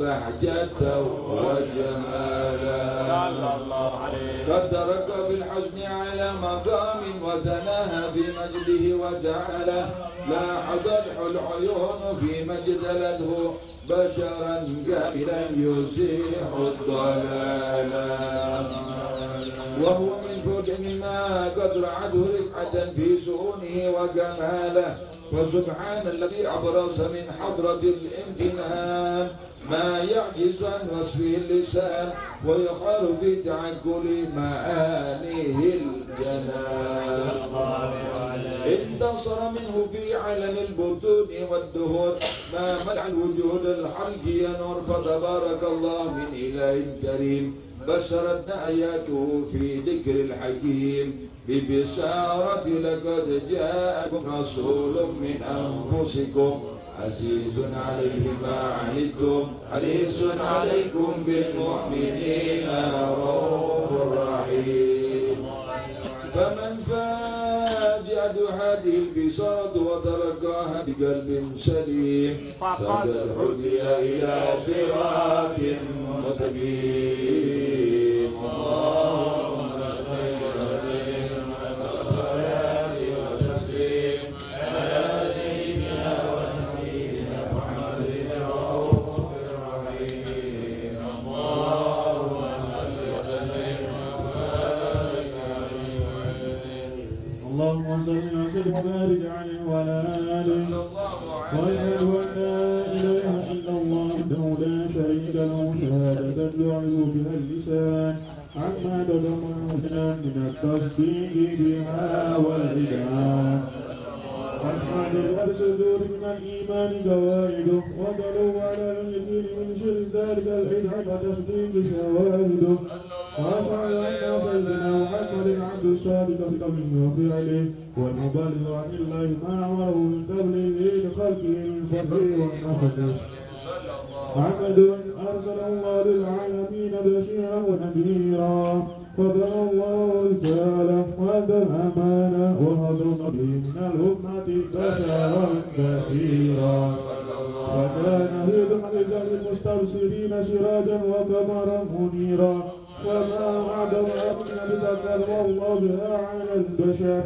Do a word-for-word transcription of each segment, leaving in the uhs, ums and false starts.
بهجة وجمالا. قد ترقى بالحزن على مقام وتناهى في مجده وتعالى. لاح ضلح العيون فيما اجتلته بشرا كاملا يزيح الضلالا. وهو من فوق ما قد رعته رفعة في شؤونه وكماله. فسبحان الذي أبرز من حضرة الامتنان ما يعجز عن وصفه اللسان ويخال في تعقل معانيه الجنان. انتصر منه في علن البطون والدهور ما ملأ الوجود الحلقي نور، فتبارك الله من إله كريم بشرتنا آياته في ذكر الحكيم ببشارة لقد جاءكم رسول من أنفسكم عزيز عليه ما عنتم حريص عليكم بالمؤمنين رءوف رحيم. فمن فاجأته هذه البشارة وتلقاها بقلب سليم فقد هدي إلى صراط مستقيم. اللهم صل وسلم على صلاة وتسليم على سيدنا ونبينا محمد الرؤوف الرحيم. اللهم صل وسلم وبارك عليه وعلى آله. اللهم صل وسلم وبارك عليه وعلى آله. وأشهد أن لا إله إلا الله وحده لا شريك له شهادة يعرف بها اللسان عما تضمنه الجنان من التصديق بها والإذعان. أشهد أن صدور من الإيمان قواعده وتلوح على اليقين من شر ذلك الإذعان وتصديق شواهده. وأشهد أن سيدنا محمدا عبد الصادق في قوله وفعله والمبلغ عن الله ما أمره من تبليغه لخلقه من فضله ورحمته. محمد أرسله الله للعالمين بشيرا ونذيرا فبلغ الله الرسالة وأدى الأمانة وحفظ به من الأمة بشرا كثيرا. فكان في بحر المستبصرين سراجا وقمرا منيرا. وما أعظم الأمانة التي أقام الله بها على البشر،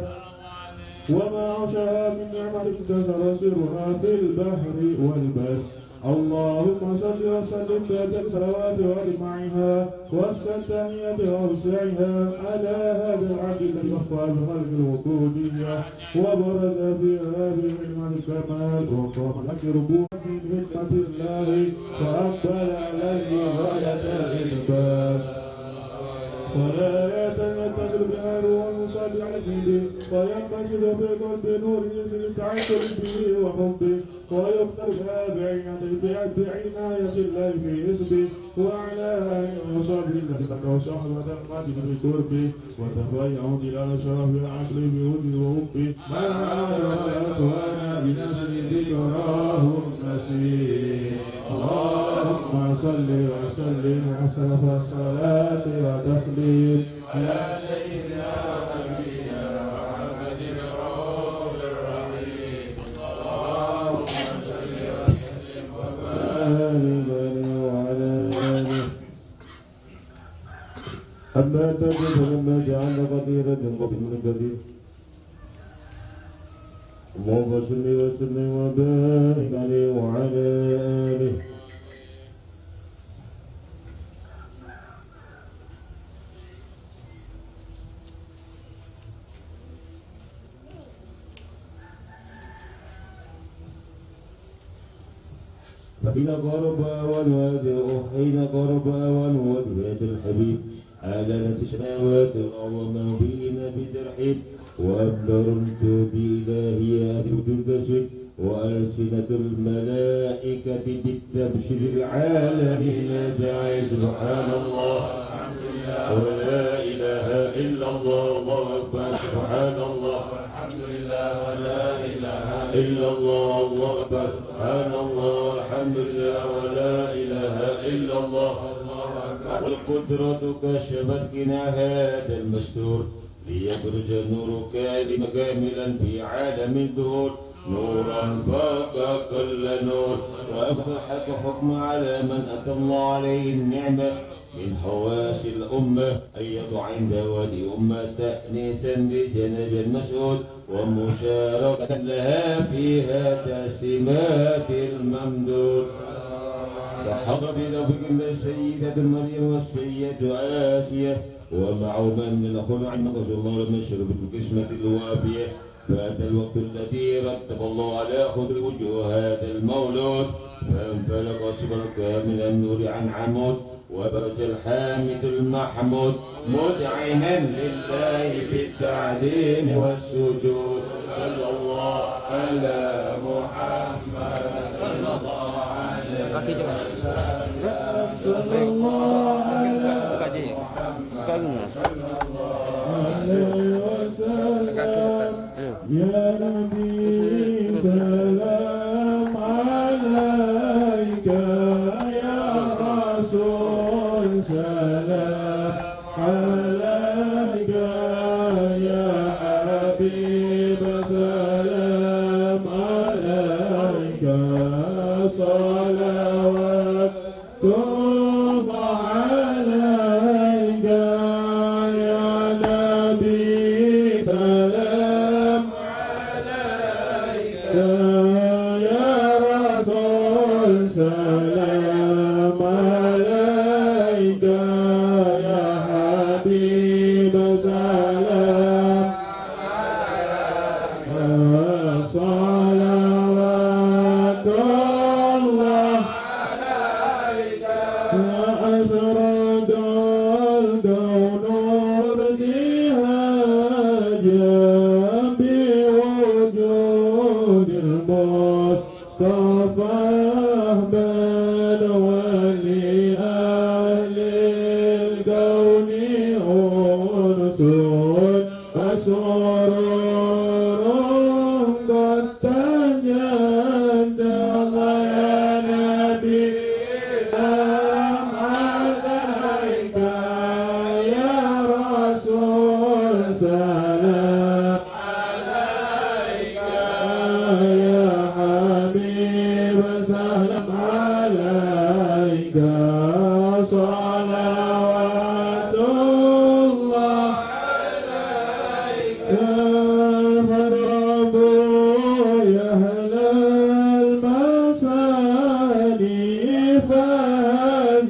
وما أعظمها من نعمة اكتسب سرها في البحر والبر. اللهم صل وسلم بأتم الصلوات وأجمعها وأزكى التحيات وأوسعها على هذا العبد الذي وفى بخلق العبودية وبرز فيها في علم الكمال وقام لك ربوع من حكمة الله وأقبل عليه غاية الإقبال. صلاة يتصل بها روح المصلي على النبي وينبسط في قلبه نور يزيد التعلق به وحبه ويقتل بها بعناية، بعناية الله في حزبه وعلى آله وصحبه الذين تركوا صحبة المجد بقربه وتبايعوا بلا شرف العصر بوجد وحبه ما أمر الأكوان بنسل ذكراهم نسير. اللهم صل وسلم أشرف الصلاة وتسليم على سيدنا ونبينا محمد الرؤوف الرحيم. اللهم صل وسلم وبارك عليه وعلى آله. أما بعد، فلما جعلنا قديرا من قبل من قدير. اللهم صل وسلم وبارك عليه وعلى آله. فحين قرب أوان هذه، حين قرب أوان هذه الحبيب، أعلنت السماوات العظمى بنا بترحيب، وأمطار الجود إلهية بوجود بشير، وألسنة الملائكة بالتبشير العالمين تعي. سبحان الله، الحمد لله، ولا إله إلا الله، الله أكبر. سبحان الله، الحمد لله، ولا إله إلا الله، الله أكبر. سبحان الله، الحمد لله، ولا إله إلا الله، الله أكبر. والقدرة كشفت غنى هذا المستور، ليبرز نور كريم كاملا في عالم الظهور. نورا فاق كل نور، وأبقى الحق حكما على من أتم الله عليه النعمة من حواس الأمة، أيض عند وادي أمة تأنيسا بجناب المسعود ومشاركة لها في هذا السمات الممدود. فحق بذوق السيدة مريم والسيدة آسيا ومعهما من الأخوة عن رسول الله من شرف القسمة الوافية. فأتى الوقت الذي رتب الله على خلق الوجوه هذا المولود، فانفلق سبل كامل النور عن عمود، وبرز الحامد المحمود، مذعنا لله بالتعظيم والسجود. صلى الله على محمد، صلى الله عليه وسلم، صلى الله على محمد، صلى الله عليه وسلم. يا نبي سلام عليك، يا رسول سلام عليك، يا حبيب سلام عليك، صلوات الله عليك يا نبي، سلام عليك يا رسول، سلام عليك يا حبيب، سلام صلوات الله عليك. أشرق الكون ارتهاجا بوجود المصطفى أحمد، ولأهل الكون أنس وسرور قد تجدد. يا نبي سلام عليك، يا رسول سلام عليك، يا حبيب سلام عليك، صلوات الله عليك. فارغبوا يا أهل المساني، فهزار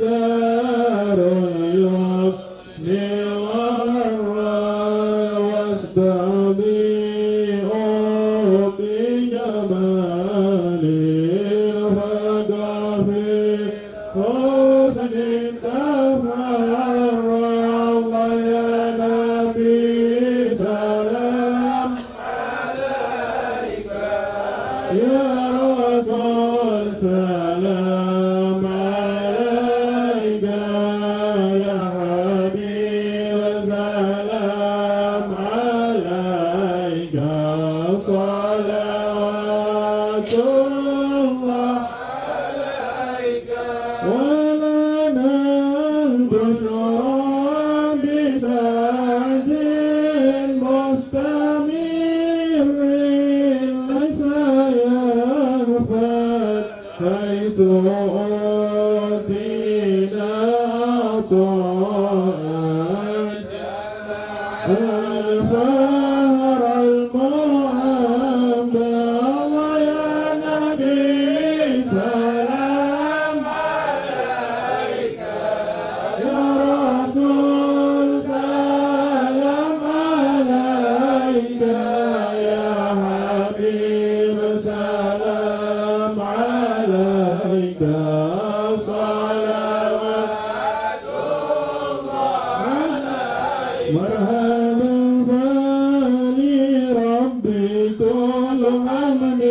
اليمن والري واستضيئوا بجمال الرقى في حسن تفرد. يا نبي سلام عليك، يا رسول سلام عليك، يا حبيب سلام عليك، صلوات الله عليك. ولنا البشرى بتاج مستمر ليس ينفد، حيث أوتينا عطاء الفهر المحمد. يا نبي سلام عليك، يا رسول سلام عليك، يا حبيب سلام عليك، صلوات مرحبا فلربي كل حمد،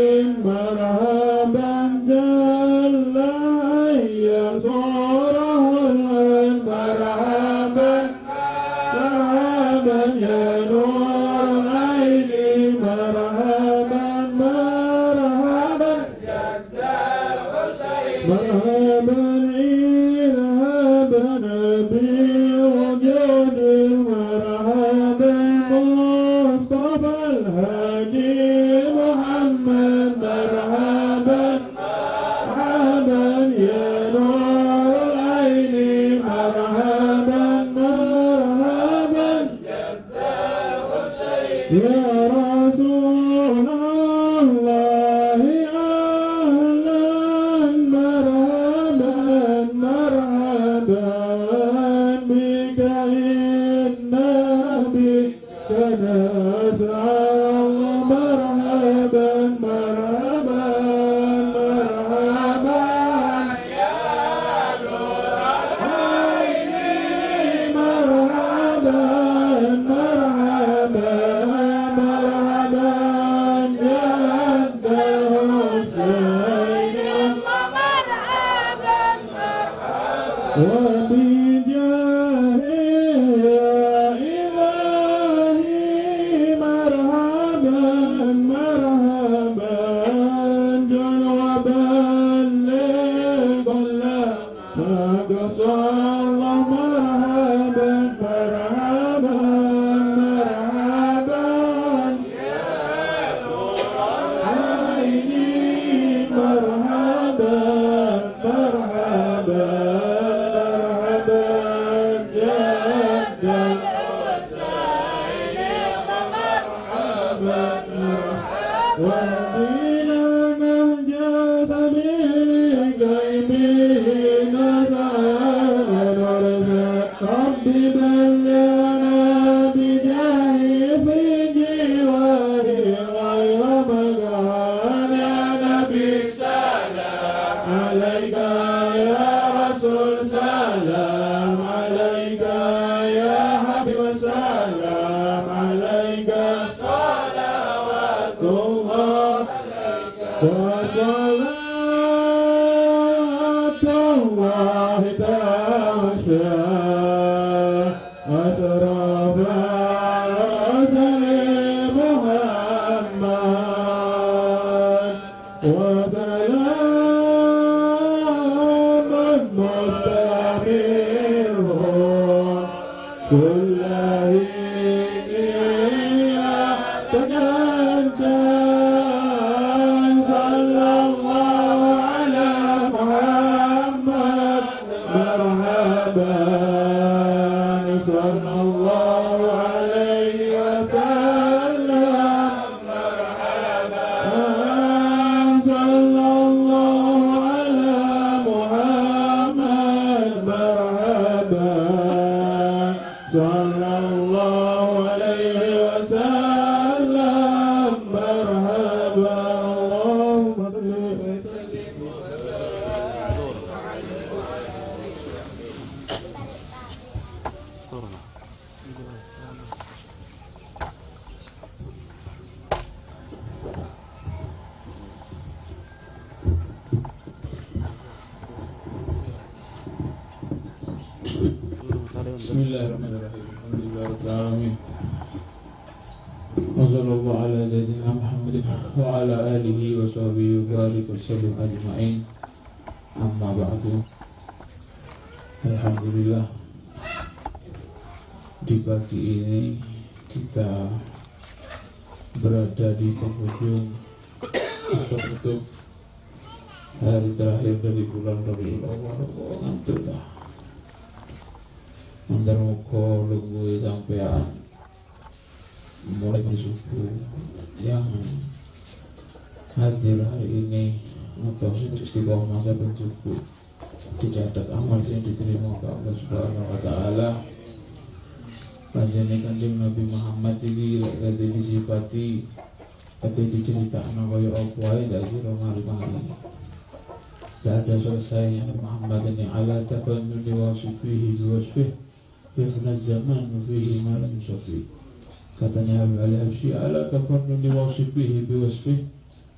مرحبا جل أن ينصره الحق، مرحبا، مرحبا يا نور العين، مرحبا، مرحبا مرحبا إرهابنا بوجود، مرحبا مصطفى الهادي محمد. وبجاهه يا إلهي مرحبا، مرحبا، جنبا لكل ما قصر الله. مرحبا، مرحبا، مرحبا، يا نور العين، مرحبا، مرحبا، مرحبا، جد الحسين، مرحبا، مرحبا. واهدنا نهج سبيل الغيب نسأل ونرجو. رب بلغنا بجاهه في جواره غير مغرور. يا نبي سلام عليك، يا رسول سلام عليك، يا حبيب سلام عليك، صلوات الله وصلاة الله تغشى أشرف الرسل محمد، وسلام مستمر كل حين يتجدد. صلى الله على محمد، مرحبا، صلى الله عليه وسلم. مرحبا، صلى الله على محمد، مرحبا، صلى الله عليه وسلم، مرحبا. اللهم صل وسلم. بسم الله الرحمن الرحيم. الحمد لله رب العالمين. وصلى الله على سيدنا محمد وعلى آله وصحبه وبارك وسلم أجمعين. أما بعد. Alhamdulillah, di pagi ini kita berada di penghujung atau penutup hari terakhir dari bulan Rabiul Awal. Oh, ngantuk dah. Mandar muka lungguh sampean. Mulai dari subuh yang hadir hari ini, atau sing istiqomah saben subuh, dicatat amal sing diterima oleh Allah Subhanahu wa Ta'ala. Panjenengan Kanjeng Nabi Muhammad ini lek kate disifati, kate dicerita'na kaya apa ae, ndak kira mari-mari. Ndak ada selesainya Muhammad ini. Ala tafannuni wasfihi biwasfih, yafna zaman fihi ma lam yusafi. Katanya Habib Ali Habsyi, ala tafannuni wasfihi biwasfih.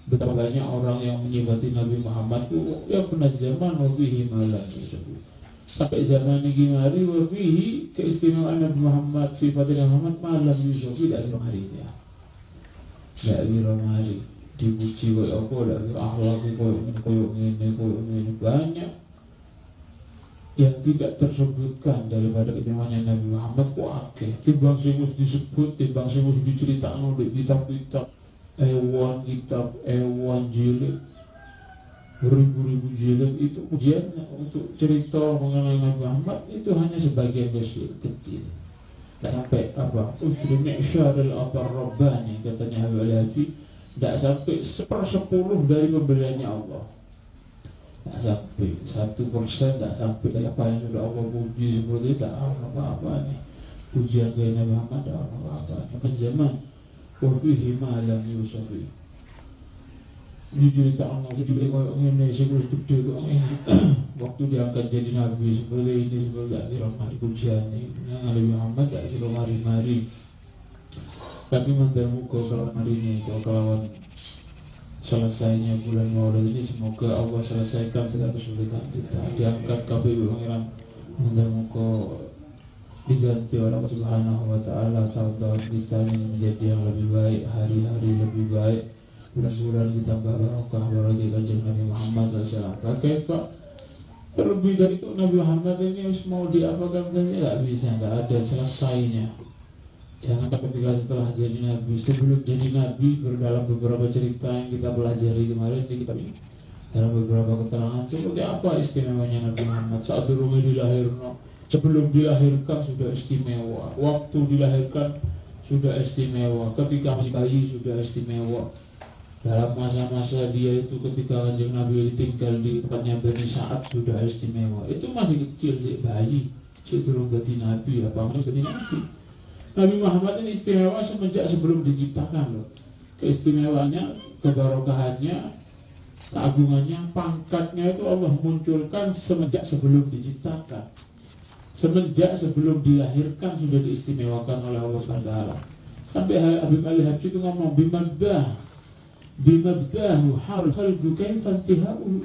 Betapa banyak orang yang menyifati Nabi Muhammad itu, yafna zaman wa fihi ma lam yusafi. Sampai zaman ini mari, wa fihi, keistimewaan Nabi Muhammad, sifatnya Nabi Muhammad, ma lam yusafi, tidak ada harinya. Ndak kira mari dipuji koyo apa, ndak kira akhlak koyo ngene, koyo ngene, koyo ngene. Banyak yang tidak tersebutkan daripada keistimewaannya Nabi Muhammad, kok akeh. Timbang sing wis disebut, timbang sing wis diceritakno di kitab-kitab, ewan kitab, ewan jilid, beribu-ribu jilid itu ujiannya untuk cerita mengenai Nabi Muhammad itu hanya sebagian kecil, kecil. Nggak sampai apa, "Usyru mi'syaril atar rabbani," katanya Habib Al-Habsyi, nggak sampai sepersepuluh dari pemberiannya Allah. Nggak sampai satu persen, nggak sampai dari apa yang sudah Allah puji seperti itu, nggak ada apa-apa nih. Pujian ke Nabi Muhammad, nggak ada apa-apa nih. Pas zaman, wa fihi ma lam yusafi. Jujur tak ono, jujur koyo ngene, sing wis gedhe kok ngene. Waktu diangkat jadi nabi seperti ini, seperti tak kira mari pujian ini. Yang Nabi Muhammad tak kira mari-mari. Tapi mandar muga kelawan hari ini, atau kelawan selesainya bulan Maulid ini, semoga Allah selesaikan segala kesulitan kita. Diangkat K P U Pangeran. Moga-moga diganti oleh Allah Subhanahu wa Ta'ala, tahun-tahun kita ini menjadi yang lebih baik, hari-hari lebih baik, bulan-bulan ditambah barokah, apalagi Kanjeng Nabi Muhammad sallallahu alaihi wasallam. Pakai, Pak. Terlebih dari itu, Nabi Muhammad ini harus mau diapakan saja, nggak bisa, nggak ada selesainya. Jangan ketika setelah jadi nabi, sebelum jadi nabi, ber-, dalam beberapa cerita yang kita pelajari kemarin di kitab ini, dalam beberapa keterangan, seperti apa istimewanya Nabi Muhammad saat durunge dilahirno. Sebelum dilahirkan sudah istimewa, waktu dilahirkan sudah istimewa, ketika masih bayi sudah istimewa. Dalam masa-masa dia itu, ketika Kanjeng Nabi tinggal di tempatnya Bani Sa'ad, sudah istimewa. Itu masih kecil, cek bayi, cek durung jadi nabi, apa masih jadi nabi. Nabi Muhammad ini istimewa semenjak sebelum diciptakan, loh. Keistimewaannya, kebarokahannya, keagungannya, pangkatnya itu Allah munculkan semenjak sebelum diciptakan. Semenjak sebelum dilahirkan sudah diistimewakan oleh Allah Subhanahu wa Ta'ala. Sampai Ha-, Habib Ali Habsyi itu ngomong, "Bimabdah, bimabdahu hal khalqu kaifa intihau."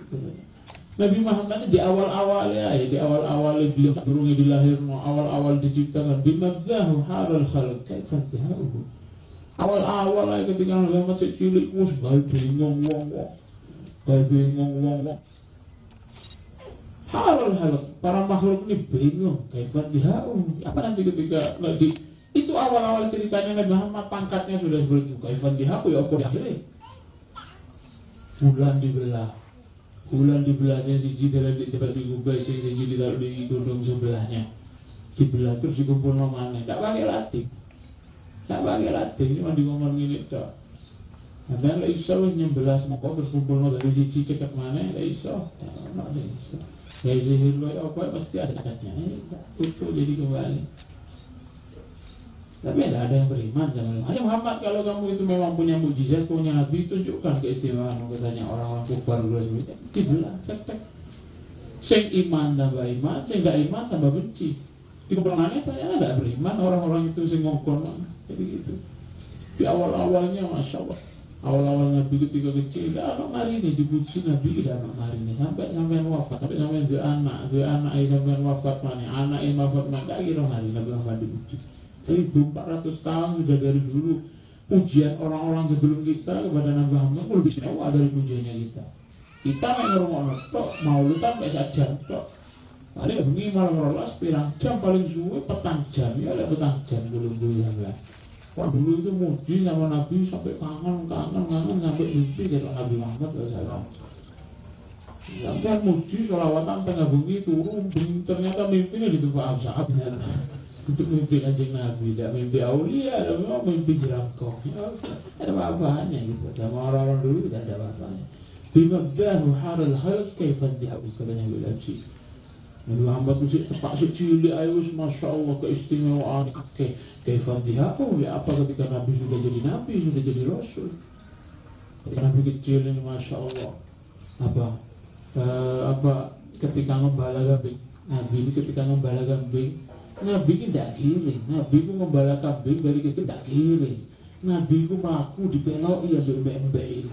Nabi Muhammad di awal-awal ya, ya, di awal-awal beliau durunge dilahirno, awal-awal diciptakan, "Bimabdahu hal khalq kaifa intihau." Awal-awal ya, ketika Nabi Muhammad sik cilik, wis gawe bingung wong-wong. Gawe bingung wong-wong. Halal, halal. Para makhluk ini bingung. Kaifa intihau? Apa nanti ketika nanti itu awal-awal ceritanya Nabi Muhammad, pangkatnya sudah seperti itu. Kaifa intihau, ya apa di akhirnya? Bulan dibelah. Bulan dibelah, sing siji dalam di cepat di kubah, sing siji ditaruh di gunung sebelahnya. Dibelah terus dikumpul mana? Tidak pakai latih. Tidak pakai latih, cuma di ngomong ini tok. Sampeyan lek iso wis nyembelas moko terus kumpulno dadi siji ceket maneh, lek iso. Ya, ono lek iso. Ya, sihir lo ya apa, pasti ada cacatnya. Eh, utuh jadi kembali. Tapi tidak ada yang beriman sama Allah. Hanya Muhammad, kalau kamu itu memang punya mujizat, punya nabi, tunjukkan keistimewaan, katanya orang-orang kufar dulu sebelumnya. Dibelah, tek, tek. Sing iman tambah iman, sing tidak iman tambah benci. Di kepulauan ternyata tidak beriman orang-orang itu sing ngongkon. Jadi gitu. Di awal-awalnya, Masya Allah. Awal-awal Nabi ketika kecil, tidak ada marine, dipuji Nabi tidak ada marine. Sampai sampai wafat, sampai sampai dua anak, dua anak ayah sampai wafat mana, anak ayah wafat mana, tidak kira hari Nabi Muhammad dipuji. Seribu empat ratus tahun sudah dari dulu. Pujian orang-orang sebelum kita kepada Nabi Muhammad lebih istimewa dari pujiannya kita. Kita mek ngrungokno tok, maulud sampai sajam tok. Paling bengi malam rolas, pirang jam, paling suwe petang jam. Ya, lek petang jam dulu-dulu sampean. Wah, dulu itu muji sama Nabi sampai kangen, kangen, kangen, sampai mimpi karo Nabi Muhammad sallallahu alaihi wasallam. Sampai muji, sholawatan tengah bengi turun, bengi, ternyata mimpinya di tempat saat, ternyata. Untuk mimpi Kanjeng Nabi, tidak mimpi aulia, tidak mau mimpi jerangkong. Ya, tidak ada apa-apanya gitu. Sama orang-orang dulu tidak ada apa-apanya. Bimabdahu halal halal kaifa intihau, katanya Bilal. Nabi Muhammad itu sik tepak sik cilik ayo wis, Masya Allah, keistimewaan akeh. Kaifa intihau, ya apa ketika Nabi sudah jadi Nabi, sudah jadi Rasul. Ketika Nabi kecil ini, Masya Allah. Apa? Eh, apa, ketika ngembala kambing. Nabi ini ketika ngembala kambing, Nabi ini tidak giring. Nabi itu ngembala kambing dari kecil tidak giring. Nabi itu melaku dipeloki ya, mbek-mbek itu.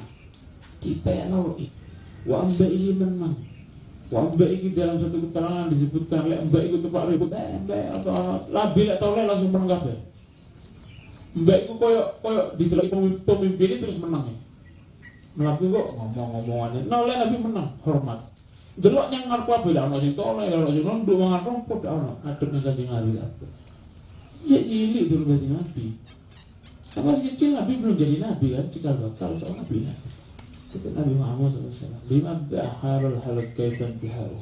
Dipeloki. Wah, mbek ini menang. Wah, mbek ini dalam satu keterangan disebutkan, lek mbek itu tempat ribut, eh, mbek atau Nabi lek toleh langsung menang kabeh. Mbek iku koyo, koyo dideloki pemi-, pemimpin terus menang ya. Melaku kok ngomong-ngomongan. Nah, oleh Nabi menang, hormat. Delok nyang ngarep kabeh, ora ono sing toleh, ora ono sing nunduk mangan rumput, ora ono. Ngadep nang Kanjeng Nabi kabeh. Ya cilik durung dadi nabi. Sama si kecil Nabi belum jadi nabi kan, cikal bakal seorang nabi. Itu Nabi Muhammad sallallahu alaihi wasallam. Bima daharul halak kaifa intihau.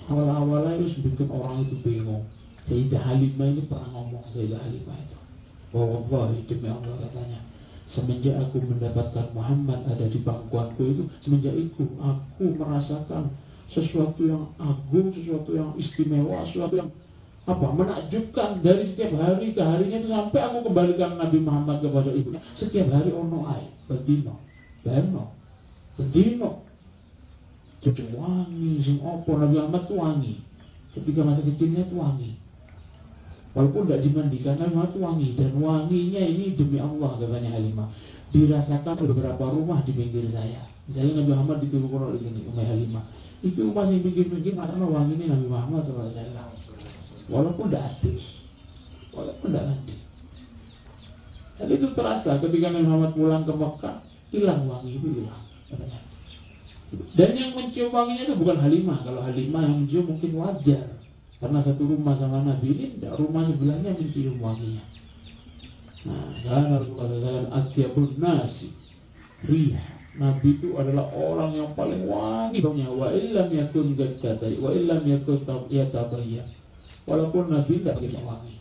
Awal-awalnya harus bikin orang itu bingung. Sayyidah Halimah ini pernah ngomong, Sayyidah Halimah itu. Bahwa wallahi demi Allah katanya, semenjak aku mendapatkan Muhammad ada di pangkuanku itu, semenjak itu aku merasakan sesuatu yang agung, sesuatu yang istimewa, sesuatu yang apa, menakjubkan dari setiap hari ke harinya itu sampai aku kembalikan Nabi Muhammad kepada ibunya. Setiap hari ono ae, bendino, beno, bendino. Jadi wangi, sing opo Nabi Muhammad tuh wangi. Ketika masa kecilnya tuh wangi. Walaupun tidak dimandikan, Nabi Muhammad tuh wangi. Dan wanginya ini demi Allah, katanya Halimah, dirasakan beberapa rumah di pinggir saya. Misalnya Nabi Muhammad di Teluk Kurau ini, Umai Halimah. Itu rumah yang pinggir-pinggir, ngerasa wangi ini Nabi Muhammad sallallahu alaihi wasallam. Walaupun tidak habis. Walaupun tidak habis. Dan itu terasa ketika Nabi Muhammad pulang ke Mekah, hilang wangi itu, hilang. Dan yang mencium wanginya itu bukan Halimah. Kalau Halimah yang mencium mungkin wajar. Karena satu rumah sama Nabi ini, tidak, rumah sebelahnya mencium wanginya. Nah, karena Rasulullah sallallahu alaihi wasallam atyabun nasi rih. Nabi itu adalah orang yang paling wangi baunya. Wa illam yakun qad tata-, wa illam yakun ta-, yatatayyab. Walaupun Nabi tidak pakai wangi.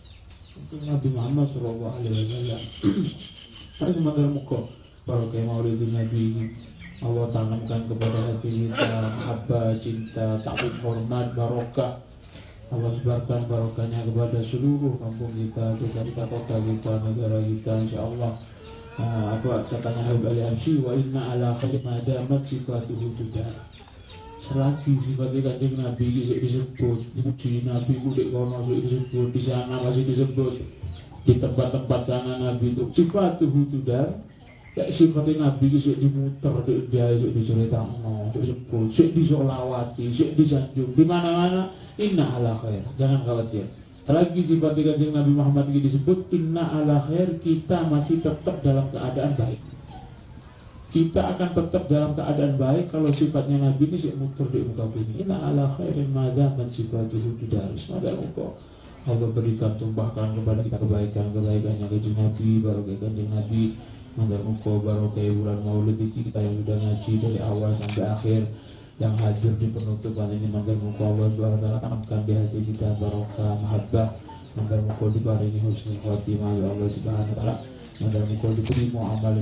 Itu Nabi Muhammad sallallahu alaihi wasallam. Tapi sementara muka, barokah maulid Nabi ini Allah tanamkan kepada hati kita mahabbah, cinta, takzim, hormat, barokah. Allah sebarkan barokahnya kepada seluruh kampung kita, desa kita, kota kita, negara kita, insya Allah. Nah, apa katanya Habib Ali Habsyi, "Wa inna ala khairi ma damat sifatuhu tudar." Selagi sifatnya Kanjeng Nabi ini sik disebut, dipuji Nabi ku di kono sik disebut, di sana masih disebut, di tempat-tempat sana Nabi itu sifatuhu tudar. Kayak sifatnya Nabi itu sik dimuter, di dia sik diceritakan, sik disebut, sik disolawati, sik disanjung, di mana-mana, inna ala khair. Jangan khawatir. Selagi sifat Kanjeng Nabi Muhammad ini disebut, inna ala khair, kita masih tetap dalam keadaan baik. Kita akan tetap dalam keadaan baik kalau sifatnya Nabi ini sik muter di muka bumi. Inna ala khairin ma damat sifatuhu tudaris. Maka muka Allah berikan, tumpahkan kepada kita kebaikan-kebaikannya Kanjeng Nabi, barokah Kanjeng Nabi. Mandar muka barokah bulan Maulid ini, kita yang sudah ngaji dari awal sampai akhir, yang hadir di penutupan ini, mandar muka Allah Subhanahu wa Ta'ala tanamkan di hati kita barokah, mahabbah. Mandar muka diparingi husnul khotimah, ya Allah Subhanahu wa Ta'ala. Mandar muka diterima amal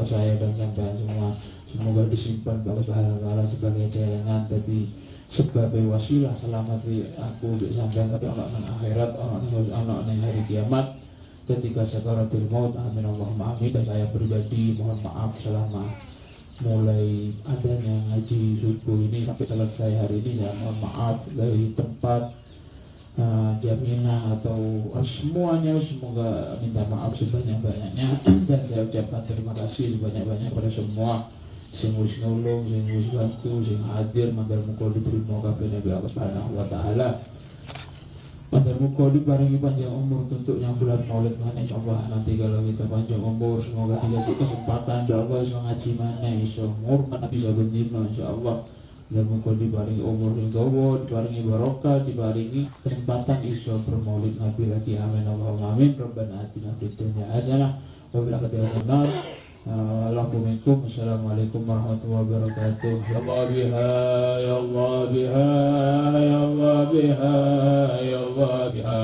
saya dan sampean semua. Semoga disimpan Allah Subhanahu wa Ta'ala sebagai celengan, tapi sebagai wasilah selamat di aku, di sampean, tapi ana nang akhirat, ana nang, ana nang hari kiamat, ketika sakaratul maut. Amin, Allahumma amin. Dan saya pribadi mohon maaf selama mulai adanya ngaji subuh ini sampai selesai hari ini, saya mohon maaf dari tempat, eh, jaminan atau, eh, semuanya, semoga minta maaf sebanyak-banyaknya. Dan saya ucapkan terima kasih sebanyak-banyak kepada semua sing wis nolong, sing wis bantu, sing hadir, mandar muka diterima kabeh oleh Allah Subhanahu wa Ta'ala. Mandar muka diparingi panjang umur untuk nyambut Maulid maneh, insyaallah. Nanti kalau kita panjang umur, semoga dikasih kesempatan, ya Allah, iso ngaji maneh, iso ngurmat Nabi saben dina, insyaallah. Mandar muka diparingi umur sing dawa, diparingi barokah, diparingi kesempatan iso bermaulid Nabi lagi. Amin, Allahumma amin. Rabbana atina fid dunya hasanah wa fil akhirati hasanah. Ah, afu minkum. Assalamualaikum warahmatullahi wabarakatuh. Ya Allah biha, ya Allah biha, ya Allah biha, ya Allah biha.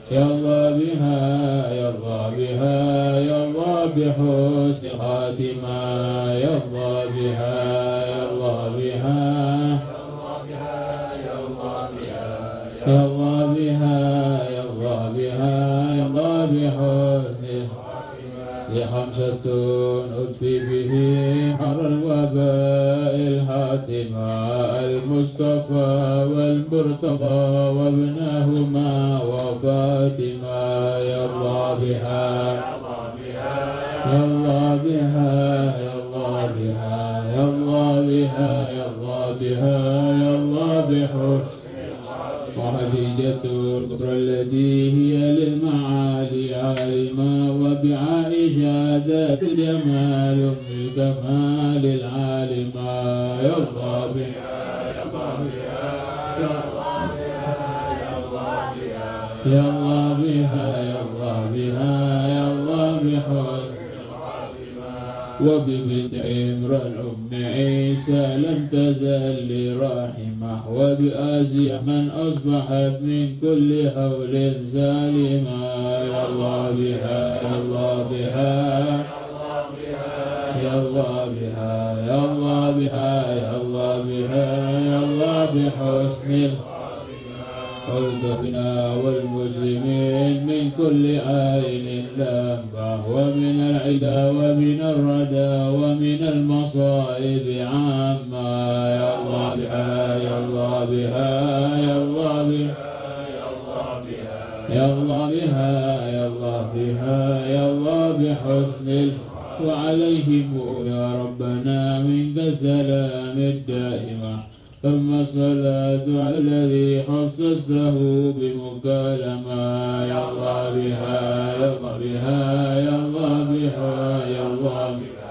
Ya Allah biha, ya Allah biha, ya Allah bi husnil khatimah. Ya Allah biha, ya Allah biha. Ya Allah biha, ya Allah biha, ya Allah bi husnil khatimah. Khamsatun utfi bihi harral waba'il hatimah. Al-Mustafa wal Murtada wabnahuma wa Fatimah. Ya Allah biha, ya Allah biha, ya Allah biha, ya Allah biha, ya Allah biha, ya Allah bi husnil khatimah. Wa Khadijatul Kubra allati hiya lil ma'ali alima, wa bi Aisha dhatil jamal ummil kamalil alima. Ya Allah biha, ya Allah biha, ya Allah biha, ya Allah biha. Ya Allah biha, ya Allah biha, ya Allah bi husnil khatimah. Wa bi binti Imran ummi Isa lam tazal li rahimah. Wa bi Asiya man asbahat min kulli hawlin salima. Ya Allah biha, ya Allah biha, ya Allah biha, ya Allah biha, ya Allah biha, ya Allah bi husnil والمؤمنين والمسلمين من كل عين لامة، ومن العدا ومن الردى ومن المصائب عامة. يا الله بها، يا الله بها، يا الله بها، يا الله بها، يا الله بها، يا الله بحسن ال-، وعليهم يا ربنا منك السلام الدائمة. ثم الصلاة على الذي خصصته بمكالمة. يا الله بها، يا الله بها، يا الله بها، يا الله بها،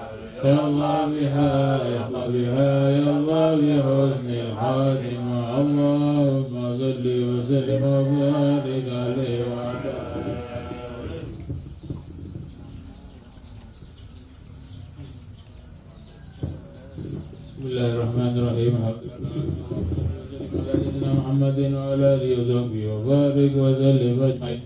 يا الله بها، يا الله بها، يا الله بحسن الخاتمة. اللهم صل وسلم وبارك عليه وعلى آله. بسم الله الرحمن الرحيم. الحمد لله رب العالمين. على سيدنا محمد وعلى آله وصحبه وبارك وسلم أجمعين.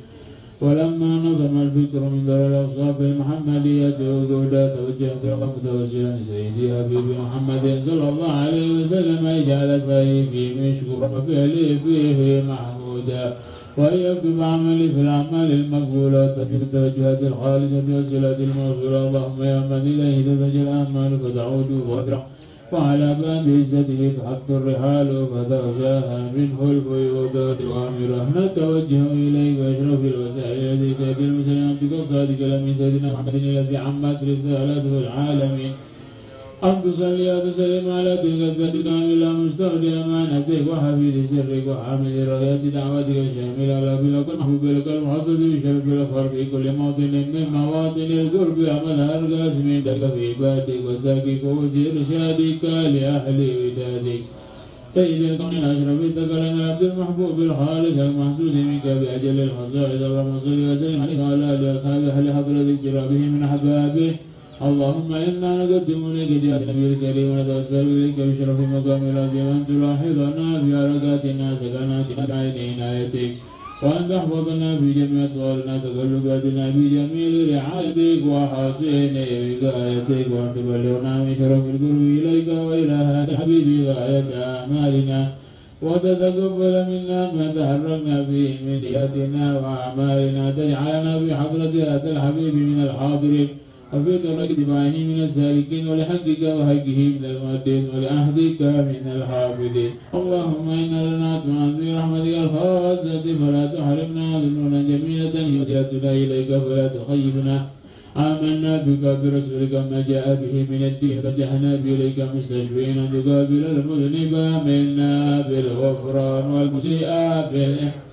ولما نظم الفكر من دار الأوصاف المحمدية وجودا، توجهت إلى الله متوسلا بسيدي حبيبي محمد صلى الله عليه وسلم أن يجعل سعيي فيه مشكورا وفعلي فيه محمودا. وأن يكتب عملي في الأعمال المقبولة وتجد التوجهات الخالصة والصلات الموصولة. اللهم يا من إليه تتوجه الأعمال فتعود غفرة، وعلى باب عزته تحط الرحال فتغشاها منه الفيوضات الغامرة. نتوجه إليك بأشرف الوسائل إلى سيد المرسلين عبدك وصادق الأمين سيدنا محمد الذي عمت رسالته العالمين. أن تصلي وتسلم على تلك الذات الكاملة مستودع أمانتك وحفيظ سرك وحامل راية دعوتك الشاملة على بلاد المحبوب لك المخصص بشرف الأخبار في كل موطن من مواطن القرب ومظهر القاسم عندك في عبادك وساقي كؤوس إرشادك لأهل ودادك. سيد الكون أشرف الثقلين العبد المحبوب الخالص المحسوس منك بأجل الخصائص. اللهم صل وسلم عليه وعلى آله وأصحابه أهل حضرة اقترابه من أحبابه. اللهم إنا نقدم إليك جاه النبي الكريم ونتوسل إليك بشرف مقامه العظيم أن تلاحظنا في حركاتنا سكناتنا بعين عنايتك، وأن تحفظنا في جميع أطوارنا تقلباتنا بجميل رعايتك وحصين وقايتك، وأن تبلغنا من شرف القرب إليك وإلى هذا الحبيب غاية آمالنا، وتتقبل منا ما تحركنا فيه من نياتنا وأعمالنا، تجعلنا في حضرة هذا الحبيب من الحاضرين، وفي طريق اتباعه من السالكين، ولحقك وحقه من المؤدين، ولعهدك من الحافظين. اللهم إنا لنا أطمعنا في رحمتك الخاصة فلا تحرمنا، وذنوبنا جميعا هي وسيلتنا إليك فلا تخيبنا. آمنا بك وبرسولك وما جاء به من الدين، وتوجهنا به إليك مستشفعين أن تقابل المذنب منا بالغفران والمسيء بالإحسان.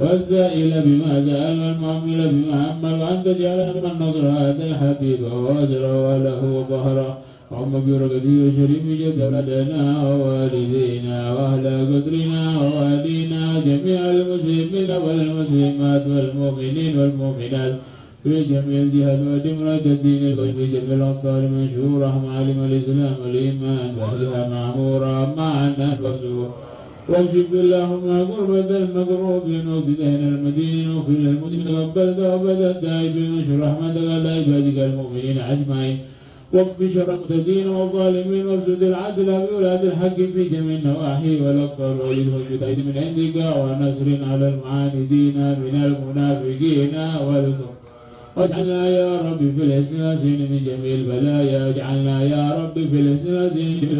والسائل بما سأل والمؤمل بما أمل، وأن تجعلنا ممن نصر هذا الحبيب ووزره وله ظهره. اللهم برحمتك يا شريف جد ولدنا ووالدينا وأهل قدرنا ووالينا وجميع المسلمين والمسلمات والمؤمنين والمؤمنات في جميع الجهات، وأدم راية الدين القيم في جميع الأقطار منشورة، معالم الإسلام والإيمان بأهلها معمورة، مع الناس والسرور. واكشف اللهم كربة المكروبين، واقض دين المدينين، واغفر للمذنبين، وتقبل توبة التائبين، وانشر رحمتك على عبادك المؤمنين أجمعين، واكف شر المعتدين والظالمين، وابسط العدل في ولاة الحق في جميع النواحي والأقطار، وأيدهم بتأييد من عندك ونصر على المعاندين من المنافقين والكفار. واجعلنا يا رب في الحصن الحصين من جميع البلايا، واجعلنا يا رب في الحصن الحصين من جميع